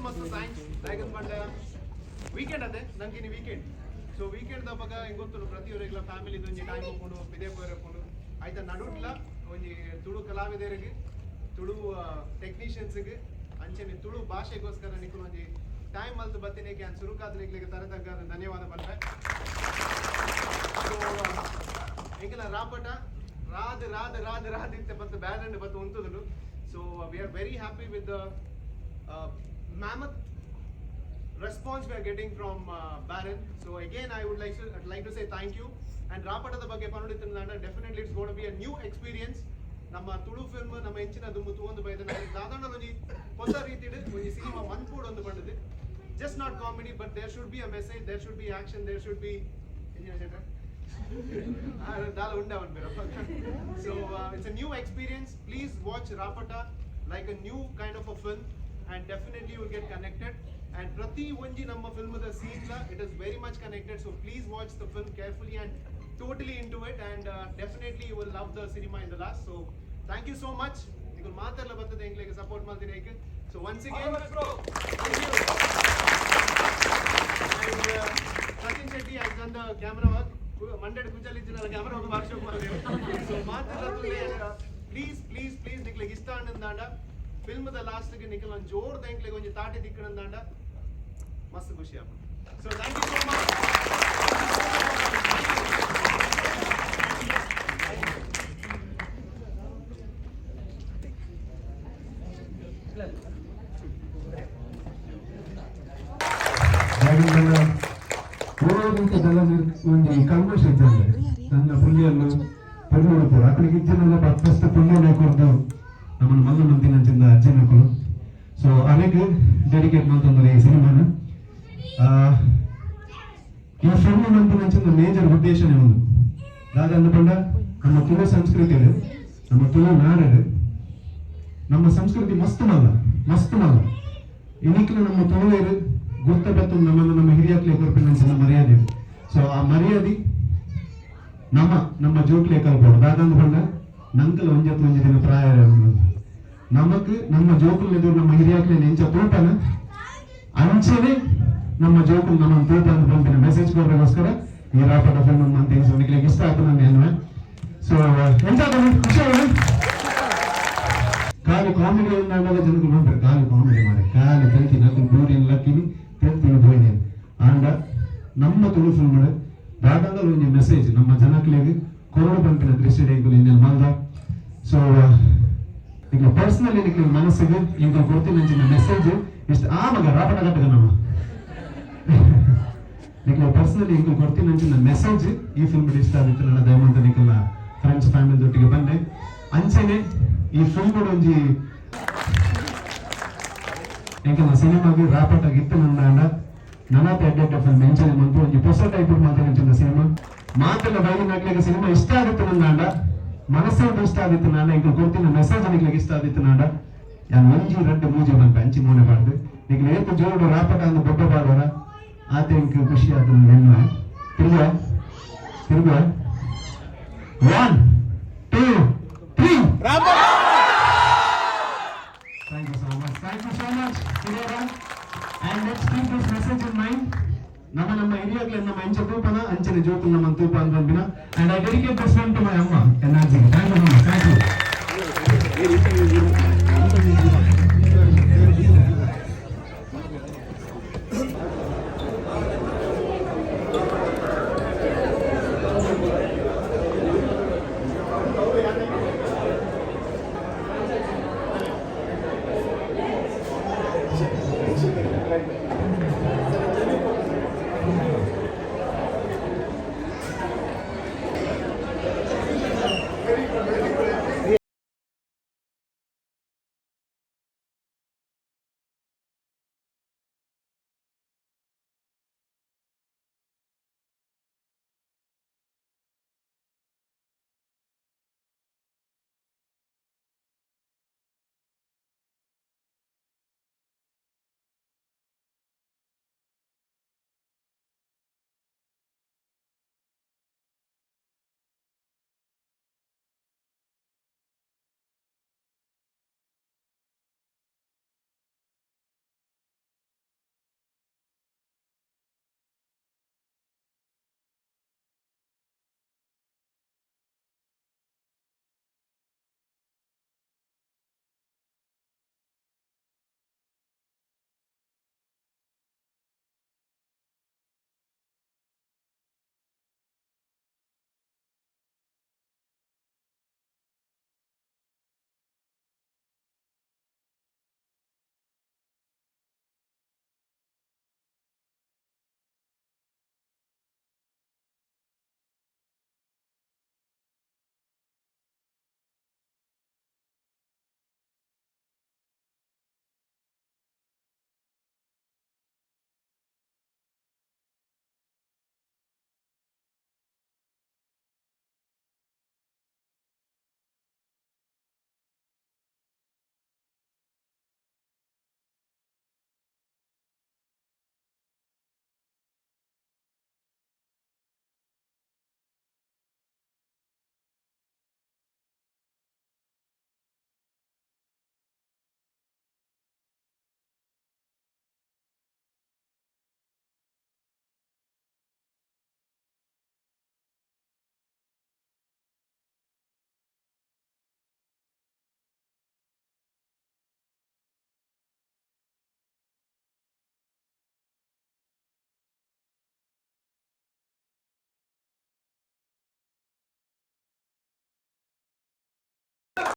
ಮಸ್ತ್ thanks. ದಾಯೆಗಂದ್ ಪಂಡ weekend ಅದೇ ನಂಗಿನಿ ವೀಕೆಂಡ್. ಸೊ ವೀಕೆಂಡ್ ದಪಗ ಎಂಕ್ ಗೊತ್ತುಂಡು, ಪ್ರತಿಯೊರಿಗ್ಲ ಫ್ಯಾಮಿಲಿ ಒಂಜಿ ಟೈಮ್ ಉಪ್ಪುಂಡು, ಪಿದೆ ಪೋರೆ ಉಪ್ಪುಂಡು. ಐತ ನಡುಟ್ಲ ಒಂಜಿ ತುಳು ಕಲಾವಿದರಿಗೆ, ತುಳು ಟೆಕ್ನಿಷಿಯನ್ಸ್ಗೆ, ಅಂಚನೆ ತುಳು ಭಾಷೆಗೋಸ್ಕರ ನಿಕುಲು ಒಂಜಿ ಟೈಮ್ ಮಲ್ತ್ ಬತ್ತಿನೇಕೆ ಯಾನ್ ಸುರುಕಾದ್ ನಿಕ್ಲೆಗ್ ತರತಗ್ಗಾದ ಧನ್ಯವಾದ ಪನ್ಪೆ. ಸೊ ಎಂಕಲ ರಾಪಟ ರಾದ್ ರಾದ್ ರಾದ್ ರಾದ್ ಇತ್ತೆ ಬತ್ತು ಬ್ಯಾಲೆಂಡ್ ಬತ್ತು ಉಂತುದುಂಡು. So we are very happy with the mammoth response we are getting from Baron. So again, I would like to say thank you. And ರಾಪಟದ ಬಗ್ಗೆ ಪನೊಡಿತ್ತಂಡ, definitely it's gonna be a new experience. ನಮ್ಮ Tulu film ನಮ್ಮ ಎಂಚಿನ ದುಂಬು ತೂವೊಂದು ಬೈದ ದಾದಾಂಡ ಒಂಜಿ ಹೊಸ ರೀತಿಡ್ ಒಂಜಿ ಸಿನಿಮಾ ಮನ್ಪೋಡು ಒಂದು ಪಂಡದು. Just not comedy, but there should be a message, there should be action, there should be ದಾಲ ಉಂಡ. So it's a new experience. Please watch Rapata like a new kind of a film and definitely you will get connected. And ಪ್ರತಿ ಒಂಜಿ ನಮ್ಮ ಫಿಲ್ಮ್ದ scene, it is very much connected. So please watch the film carefully and totally into it, and definitely you will love the cinema in the last. So thank you so much. ಈಗ ಮಾತೆಲ್ಲ ಬರ್ತದೆ ಎಂಗ್ಲಿಗೆ support ಮಾಡ್ತೀನಿ. So once again, thank you. And Sachin Shetty has done the camera work. ಮಂಡೆಡ್ ಕುಂಚಲ್ ಇಜ್ಜಿನಲ್ಲ camera ಹೋಗಿ workshop ಮಾಡಿದೆ. So ಮಾತೆಲ್ಲ ಪ್ಲೀಸ್ ಪ್ಲೀಸ್ ಪ್ಲೀಸ್, ನಿಕ್ಲೆಗ್ ಇಷ್ಟ ಅಂದಂದಾಂಡ ಫಿಲ್ಮ್ the last ಗೆ ನಿಕ್ಲ ಒಂಜಿ ಜೋರ್ ಎಂಕ್ಲೆಗ್ ಒಂಜಿ ತಾಟಿ ದಿಕ್ಕಣಂದಾಂಡ ಮಸ್ತ್ ಖುಷಿ ಆಪುಂಡು. So thank you so much. ದಾಯೆಗಂಡ ಊರಿಂದ ಒಂಜಿ ಕಲ್ಮಶ ಇಜ್ಜಂದೆ ನನ್ನ ಪುಲ್ಲಿಯನ್ನು ಪೊರ್ಲು ಪೂರ ಅಕುಲಿಗೆ ಇಜ್ಜನೆಲ್ಲ ಫಸ್ಟ್ ಪುಲ್ಲಿಯನ್ನೇ ಕೊರ್ದು ನಮ್ಮನ್ನು ಮಲ್ಲ ಮಂತಿನಂಚಿಂದ ಅಜ್ಜಿನಕುಲು. ಸೊ ಅರೆಗ್ ಡೆಡಿಕೇಟ್ ಮಲ್ತೊಂದುಲ್ಲೆ ಈ ಸಿನಿಮಾನ. ಈ ಫಿಲ್ಮ್ ಮಲ್ಪುನಂಚಿನ ಮೇಜರ್ ಉದ್ದೇಶನೇ ಒಂದು ದಾದ ಅಂದ್ ನಮ್ಮ ತುಳು ಸಂಸ್ಕೃತಿಡು, ನಮ್ಮ ತುಳು ನಾಡು, ನಮ್ಮ ಸಂಸ್ಕೃತಿ ಮಸ್ತ್ ಮಲ್ಲ, ಮಸ್ತ್ ಮಲ್ಲ. ಇನಿಕ್ಲ ನಮ್ಮ ತುಳುವೇರು ಗುರ್ತ ಬತ್ತು ನಮ್ಮನ್ನು ನಮ್ಮ ಹಿರಿಯಕ್ಲೆ ಕೊರ್ಪಿನಂಚಿನ ಮರ್ಯಾದೆ. ಸೊ ಆ ಮರ್ಯಾದೆ ನಮ್ಮ ನಮ್ಮ ಜೋಕ್ಲೆ ಕಲ್ಪೋಡು. ದಾದಂದು ಪಂಡ ನಂಕಲ ಒಂಜತ್ತು ಒಂಜಿ ದಿನ ಪ್ರಾಯ ನಮಕ್ ನಮ್ಮ ಜೋಕುಲ್ ಎದುರು ನಮ್ಮ ಹಿರಿಯಕ್ಲೆ ಎಂಚ ತೂಪನ ಅಂಚನೆ ನಮ್ಮ ಜೋಕುಲ್ ನಮ್ಮ ತೂಪ ಅಂತ ಪನ್ಪಿನ ಮೆಸೇಜ್ ಕೊಡ್ರಿಗೋಸ್ಕರ ಈ ರಾಪಟ ಫಿಲ್ಮ್ ಅಂತ ನಿಕ್ಲೆಗ್ ಇಷ್ಟ ಆಯ್ತು ನಾನು ಎನ್ನುವೆ. ಸೊ ಎಂಚ ಖುಷಿ ಆಗೋಣ. ಖಾಲಿ ಕಾಮಿಡಿ ಅಂದಾಗ ಜನಕ್ಕೆ ನೋಡ್ತಾರೆ, ಖಾಲಿ ಕಾಮಿಡಿ ಮಾರೆ, ಖಾಲಿ ತೆಲ್ತೀನಿ ಅಕ್ಕನ ಬೂರಿನ ಲಕ್ಕಿನಿ ತೆಲ್ತೀನಿ ಪೋಯಿನಿ. ಆಂಡ ನಮ್ಮ ತುಳು ಫಿಲ್ಮ್ ದಾದಂಡಲ ಒಂಜಿ ಮೆಸೇಜ್ ನಮ್ಮ ಜನಕ್ಲೆಗ್ ಕೊರಡು ಪನ್ಪಿನ ದೃಷ್ಟಿ ಎಂಕುಲು ಇನ್ನೇನು ಮಲ್ದ. ಸೊ ನಿಕ್ಲೆ ಪರ್ಸನಲಿ ನಿಕ್ಲೆ ಮನಸ್ಸಿಗೆ ಎಂಕುಲು ಕೊಡ್ತಿನಂಚಿನ ಮೆಸೇಜ್ ಇಷ್ಟ ಆ ಮಗ ರಾಪಟ ಕಟ್ಟಗ ನಮ್ಮ ನಿಕ್ಲೆ ಪರ್ಸನಲಿ ಎಂಕುಲು ಕೊಡ್ತಿನಂಚಿನ ಮೆಸೇಜ್ ಈ ಫಿಲ್ಮ್ ಇಷ್ಟ ಆಗಿತ್ತು ನನ್ನ ದಯಮಂತ ನಿಕಲ್ನ ಫ್ರೆಂಡ್ಸ್ ಫ್ಯಾಮಿಲಿ ದೊಟ್ಟಿಗೆ ಬಂದೆ. ಅಂಚೆನೆ ಈ ಫಿಲ್ಮ್ ಒಂಜಿ ಎಂಕಲ್ನ ಸಿನಿಮಾಗೆ ರಾಪಟ ಇತ್ತು ನಂದಾಂಡ ನನಾತ್ ಎಡ್ಡೆ ಎಡ್ಡೆ ಫಿಲ್ಮ್ ಎಂಚನೆ ಮನ್ಪು, ಒಂಜಿ ಹೊಸ ಟೈಪ್ ಮಾತಿನ ಸಿನಿಮಾ ಮಾತೆಲ್ಲ ಬೈದಿನ ಸಿನಿಮಾ ಇಷ್ಟ ಆಗುತ್ತೆ ನಂದಾಂಡ, ಮನಸ್ಸು ಇಷ್ಟ ಆಗಿತ್ತು ನಾಂಡ, ಎಂಕುಲು ಕೊಡ್ತಿನ ಮೆಸೇಜ್ ನಿಕ್ಲೆಗ್ ಇಷ್ಟ ಆಗಿತ್ತು ನಾಂಡ, ಯಾನ್ ಒಂಜಿ ರಡ್ಡ್ ಮೂಜಿ ಪನ್ಪೆ, ಅಂಚಿ ಮೋನೆ ಪಾಡ್ದು ನಿಕ್ಲೆ ಏತ್ ಜೋಡು ರಾಪಟ ಅಂದ್ ಬೊಬ್ಬೆ ಪಾಡೋರ ಆತೆ ಎಂಕ್ ಖುಷಿ ಆತು. ಎನ್ನುವೆ ತಿರುಗುವ ತಿರುಗುವ. One, two, three. Thank you so much. Thank you so much, Sirera. And let's keep this message in mind. ನಮ್ಮ ನಮ್ಮ ಹಿರಿಯರ್ಲೆ ನಮ್ಮ ಎಂಚ ತೂಪನ ಅಂಚನೆ ಜೋಕುಲ್ ನಮ್ಮ ತೂಪ ಅಂತ ಪನ್ಪಿನ. And I dedicate this one to my ಅಮ್ಮ NRG. Thank you, thank you.